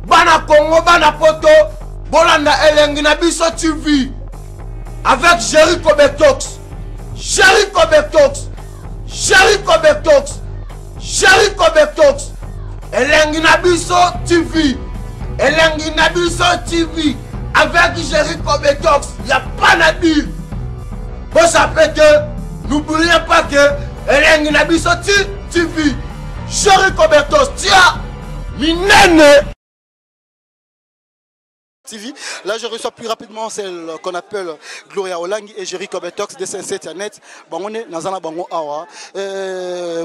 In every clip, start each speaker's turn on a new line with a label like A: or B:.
A: Bana Congo, bana poto, bolanda elengi na biso TV avec Jericho Betox. Jericho Betox. Jericho Betox. Jericho Betox. Elengi na biso TV. Elengi na biso TV avec Jericho Betox. Il n'y a pas à dire. Vous que n'oubliez pas que Elengi na biso TV. Jericho Betox, tia minene.
B: TV. Là, je reçois plus rapidement celle qu'on appelle Gloria Olangi et Jerry Kobetox de 7 Net. Bon, on est dans un bango awa.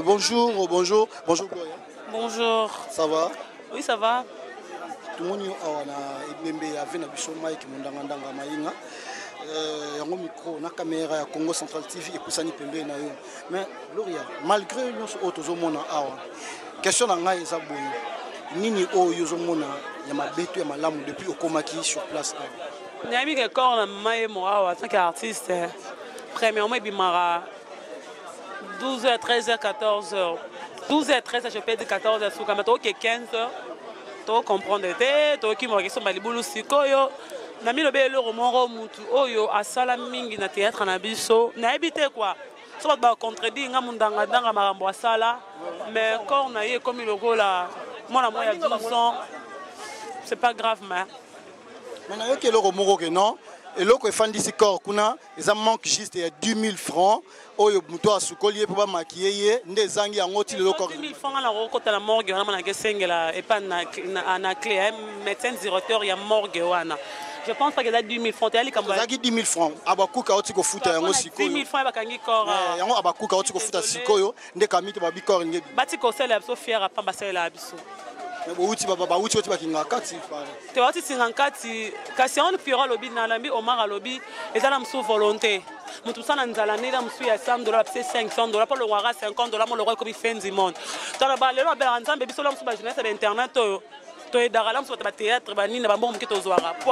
B: Bonjour, bonjour, bonjour Gloria.
C: Bonjour.
B: Ça va?
C: Oui, ça va.
B: Tout le monde awa na ebembe ya vena biso Mike Mondanga Ndanga Mayinga. Yango micro na caméra ya Congo Central TV epusani pembeni na yo. Mais Gloria, malgré nyonso oyo tozomona awa, question na ngai eza boye. Nini oyo ozomona ya mabe to ya malamu depuis okomaki sur place awa?
C: Nayebi ke corps na mama ye mo awa en tant qu'artiste, premièrement ebimaka 12h, 13h, 14h. 12h, 13h, je peux dire 14h suka, mais tokoke 15h, tokocomprendre te, tokokimaka kesomba libulu sikoyo. Na milobi eloko moko mutu oyo asala mingi na théâtre na biso, nayebi te quoi. So bato bacontredire nga mundanga-ndanga makambo asala, mais corps na ye ekomi lokola mwana moko ya 12 ans. C'est pas grave, mais
B: Mais nayoki eloko moko ke non, eloko efandisi corps kuna eza manque juste ya 10 000 francs oyo moto asukoli ye mpo bamakie ye nde ezangi yango ti lelo corps.
C: 10 000 francs na kokota na morgue wana monaka esengela epa na clé médecin directeur ya morgue wana. Je pense pas que eza 10 000 francs, toyali kambo.
B: Ezalaki 10 000 francs, abakuka oti kofuta yango sikoyo.
C: 10 000 francs bakangi corps.
B: Yango abakuka oti kofuta sikoyo nde kamite babi corps ngebi.
C: Bati kosalela biso fier apa basalela biso.
B: Mais bouti baba bauti oti bakinga kati.
C: Te bauti singa kati kasi on Pierrot alobi na lambi Omar alobi eza na musu volonté. Mutu sana nzala nela musu ya $100 pse $500 po longwaka $50 mo longwa ekomi fin du monde. Tala ba lelo abela nzambe biso la musu ba jeunesse ba internet oyo. Toyedaka la mosu bato ba théâtre banini bambongo moke tozwaka po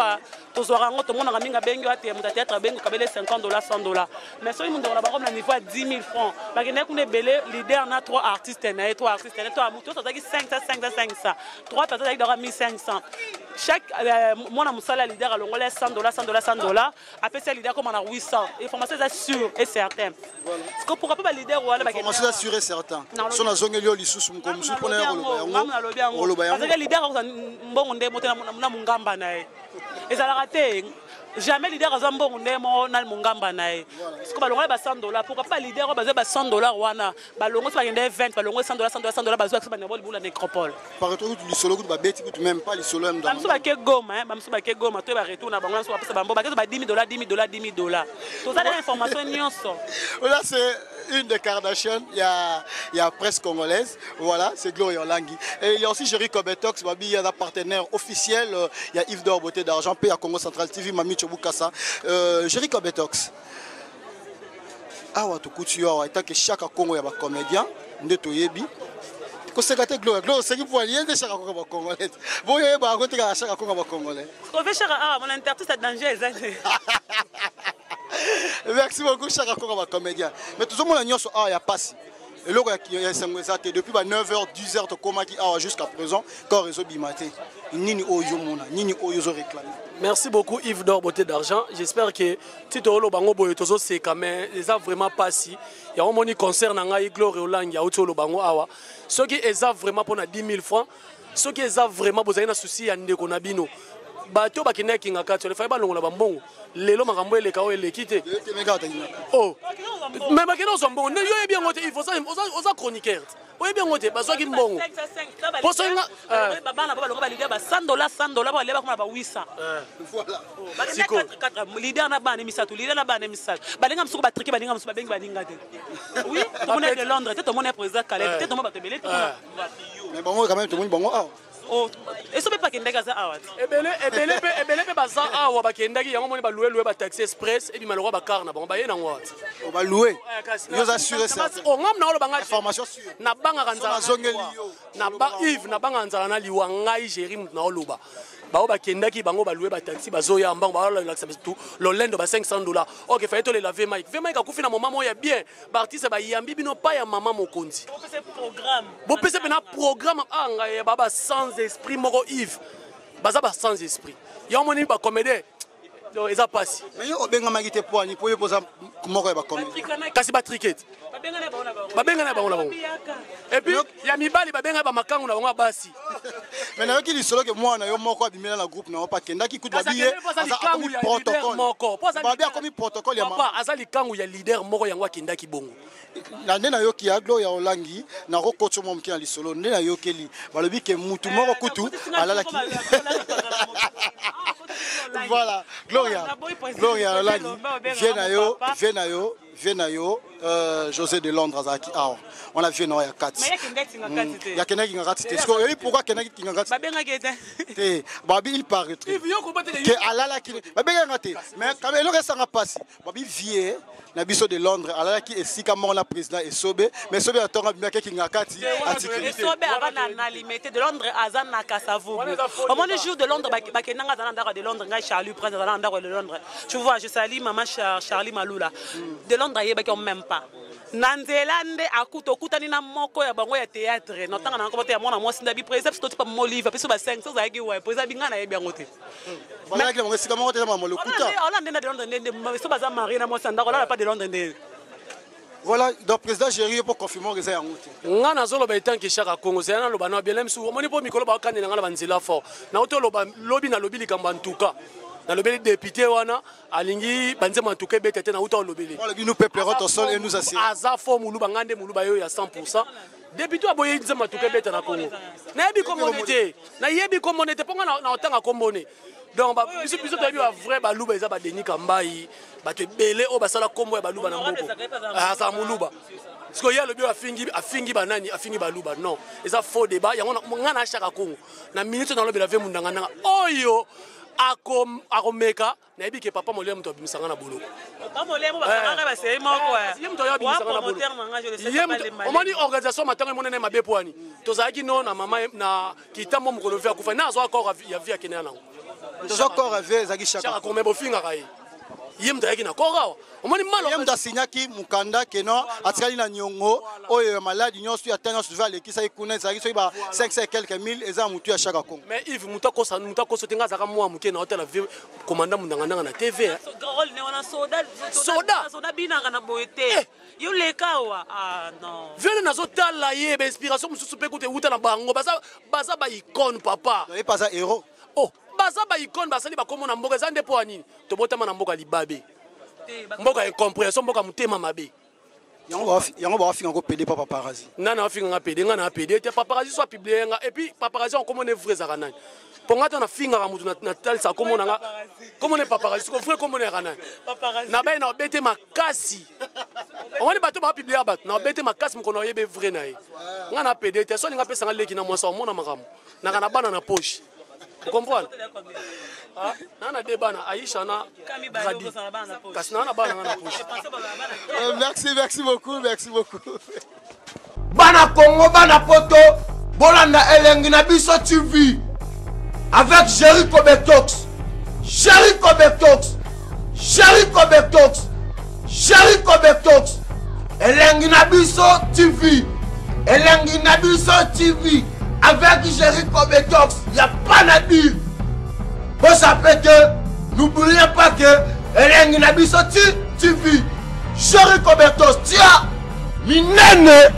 C: tozwaka yango tomonaka mingi abengi oyo moto ya théâtre abengi okabele $50 $100 mais soki mondeko na bango na niveau ya 10 000 francs bakendaki kuna ebele leader na 3 artistes na ye 3 artistes na ye 3 moto nyonso azalaki 500 500 500 3 personnes azalaki daka 1500 chaque mwana mosala ya leader alongoli ya $100 $100 $100 apesi ya leader koma na 800 information eza sûre et certain. Parce que pourquoi pas leader wana
B: bakende information eza sûre et certain. So nazongeli yo lisusu mokolo mosusu mpona ya koloba yango.
C: Nalobi yango.
B: Koloba yango.
C: Parce que leader akozwa mbongo nde moto na mongamba na ye. Ezalaka te. Jamais leader azwa mbongo nde mo na mongamba na ye. Parce que balongola ba $100, pourquoi pas leader oyo bazwa ba $100 wana, balongo so bakende 20, balongo $100, $100, $100, bazwa so bandeko libula nécropole.
B: Par contre, kutu lisolo kutu babeti kutu même pas lisolo ya mdanga.
C: Bamosusu bake Goma, hein, bamosusu bake Goma, to ba retour na bango, bamosusu bapesa bango, bake ba $10 000, $10 000, $10 000. Toza na information nyonso.
B: Là, c'est une des Kardashian, il y a presse congolaise. Voilà, c'est Gloria Olangi. Et il y a aussi Jerry Kobetox, Babi, il y a un partenaire officiel, il y a Yves Dor, Beauté d'Argent, P à Congo Central TV, Mami Chobukasa. Jerry Kobetox. Awa tokuti yo awa, étant que chaque Congo ya ba comédien, nde toyebi. Koseka te Gloria, Gloria oseki po ye nde chaque Congo ba congolais. Bo ye ba ko teka chaque Congo ba congolais.
C: Ko fe chaque awa mon interprète à danger eza te.
B: Merci beaucoup chaque Congo ba comédien. Mais tout le monde nyonso awa ya pasi. Eloko ya esengo eza te depuis ba 9h 10h tokomaki awa jusqu'à présent corps ezo bima te. Nini oyo mona, nini oyo zo réclamer.
D: Merci beaucoup Yves Dor Beauté d'Argent. J'espère que Tito Olo bango boye tozo seka mais eza vraiment pasi. Ya omoni concert na ngai Gloria Olangi auti olo bango awa. Soki eza vraiment pona 10 000 francs, soki eza vraiment bozali na souci ya ndeko na bino. Bato bakendaki kinga kati, il fallait balongola ba mbongo. Lelo makambo eleka oyo eleki te. Oh. Mais bakenda kozwa mbongo. Yo oyebi yango te, il faut ça, oza chroniqueur. Oyebi yango te, bazwaki mbongo. Po soki nga,
C: Ba bana ba balongo ba leader ba $100, $100, ba leader ba koma ba 800.
B: Voilà.
C: Oh, ba kenda quatre, quatre, leader na bana misato, leader na bana misato. Balinga mosuku ba triquer, balinga mosuku ba bengi balinga te. Oui, tout le monde est de Londres, tout le monde est président Caleb, tout le monde ba tebele, tout le monde.
B: Mais bango quand même tout le monde bango awa.
C: Oh, eso pe bakendaki aza awa te.
D: Ebele, ebele pe, ebele pe baza awa bakendaki yango moni ba louer, louer ba taxi express et bima lokwa ba car na bango ba ye nango awa te.
B: Oh, ba louer.
D: Kasi,
B: Yo za sûr et certain.
D: Oh, ngam na oloba ngai.
B: Information sûre.
D: Na bangaka nzala na
B: Zongeli
D: liwa.
B: yo.
D: Na ba Yves, na bangaka nzala na liwa ngai Jerry mutu na oloba. Bao bakendaki bango ba louer ba taxi bazoya mbango ba lakisa tout lolendo ba $500. OK, fallait to les laver Mike. Ve Mike akufi na moment moya bien. Ba artiste ba yambi bino pa ya mama mokonzi.
C: Bopese programme.
D: Bopese pena programme ah ngai baba sans esprit moko Yves. Baza ba sans esprit. Yo moni ba comédien donc eza pasi.
B: Mais yo obengamaki te poani po yo poza moko ya ba comédien.
D: Kasi ba triquet. Babengana bango na bango. Et puis ya mibali babengana ba makangu na bango ya basi.
B: Mais nayoki lisolo ke mwana yo moko abimela na groupe na yo pa kendaki kutu babi ye aza akomi protocole
D: moko.
B: Babi akomi protocole ya
D: mama. Aza likangu ya leader moko yango akendaki bongo.
B: Na nde nayoki ya Gloria Olangi nakokotisa mwa moke na lisolo nde nayokeli balobi ke mutu moko eh, kutu alalaki. Voilà, Gloria, Gloria Olangi, vie na yo, vie na yo, vie na yo, euh, José de Londres azalaki awa wana vie na yo ya kati yakendaki kingakati te. Sikoyo oyebi pourquoi akendaki kingakati te? Babi il paraîtrait ke alalaki, babengaki nga te, mais eloko esanga mpasi, babi vie na biso de Londres alalaki esika moko na président Esobe, mais Esobe atonga abimaki kingakati
C: atiki. Esobe ava na Limete, de Londres aza na Kasavubu. Omoni jour de Londres bakendanga aza na ndako de Londres, ngai Charlie Prince aza na ndako de Londres. Tu vois, je salue maman Charlie Malula. De Londres ayebaki même pas. Na nzela nde akuta okutani na moko ya bango ya théâtre na ntanga na yango te ya mwana mwasi ndabi président biso totipa molive biso ba 5 ozalaki wa président binga nayebi yango te.
B: Bazalaki na bango esika moko te, eza makambo lokuta.
C: Ola nde na de Londres nde so baza marie na mwasi ya ndako, olala pa de Londres nde.
B: Voilà, donc président Géri pour confirmer eza yango te.
D: Nga nazoloba etant que Chaka Congo, zela naloba na bien misu omoni po mikolo bakandela nga na banzela fort. Na otoloba lobi nalobi likambo en tout cas. Nalobeli député wana alingi banzembo en tout cas ebeta te na uta olobeli.
B: Alobi nous peuplerons ton sol et nous assurons.
D: Aza fort muluba nga nde muluba yo ya 100%. Député aboyi nzembo en tout cas ebeta na Congo. Nayebi kombo ne te. Nayebi kombo ne te mpo nga na otanga kombo ne. Donc biso biso toyebi ba vrai baluba eza ba Denis Kambayi, bato ebele oyo basala kombo ya baluba na mboko. Aza muluba. Sikoyo ye alobi afingi, afingi banani, afingi baluba. Non, eza faux débat. Yango nga na Chaka Congo. Na minute nalobela ve mundanga nanga oyo akomeka nayebi ke papa Molière moto abimisa nga na boloko.
C: Papa Molière mo bakangaka ba série moko.
D: Ye moto ayo abimisa nga na boloko. Ye moto omoni organisation matango emonene mabe poani. Tozalaki no na mama na kitambo mokolo vie akufa na azwa corps ya vie akende nango.
B: Tozwa corps ya vie ezalaki
D: Chaka Congo mais bofingaka ye. Ye moto ayaki na corps awa. Omoni malo
B: ye moto asignaki mokanda ke non atikali na niongo oyo ya maladi nyonso ya ntango nyonso alekisaki kuna ezalaki soki ba 500 et quelques mille eza ya motu ya Chaka Congo.
D: Mais Yves moto akosa moto akosa te nga azalaka mwa moke na otala vie commandant mundanga ndanga na TV.
C: Rôle ne wana soda soda soda binaka na boye te. Yo leka wa ah non.
D: Vieux nazotala ye ba inspiration mosusu mpe kutu ewuta na bango baza baza ba icône papa.
B: Ye pas héros.
D: Oh baza ba icône basali bakombo na mboka eza nde mpo ya nini tobotama na mboka libabe. Mboka incompréhension, mboka motema mabe.
B: Yango bawafinga ko pede pa paparazzi.
D: Nana wafinga nga pede, nga na pede te paparazzi soit publier nga et puis paparazzi on komone vrai zaka nani. Ponga to na finga ka mutu na talisa komona nga. Komone paparazzi ko vrai komone ka nani. Na bay na bete makasi. Omoni bato ba publier bato na bete makasi mkono yebe vrai na ye. Nga na pede te so linga pesa nga leki na mwasa omona makambo. Na kana bana na poche. Vous comprenez? Ah, nana de bana Aïcha na Gradi. Kasi nana bana na poche.
B: Merci, merci beaucoup, merci beaucoup.
A: Bana Congo, bana Poto, bolanda elengi na biso TV avec Jericho Betox. Jericho Betox. Jericho Betox. Jericho Betox. Elengi na biso TV. Elengi na biso TV avec Jericho Betox. Il n'y a pas à dire. Vous savez que n'oubliez pas que Elengi na biso TV. Jericho Betox, tia minene.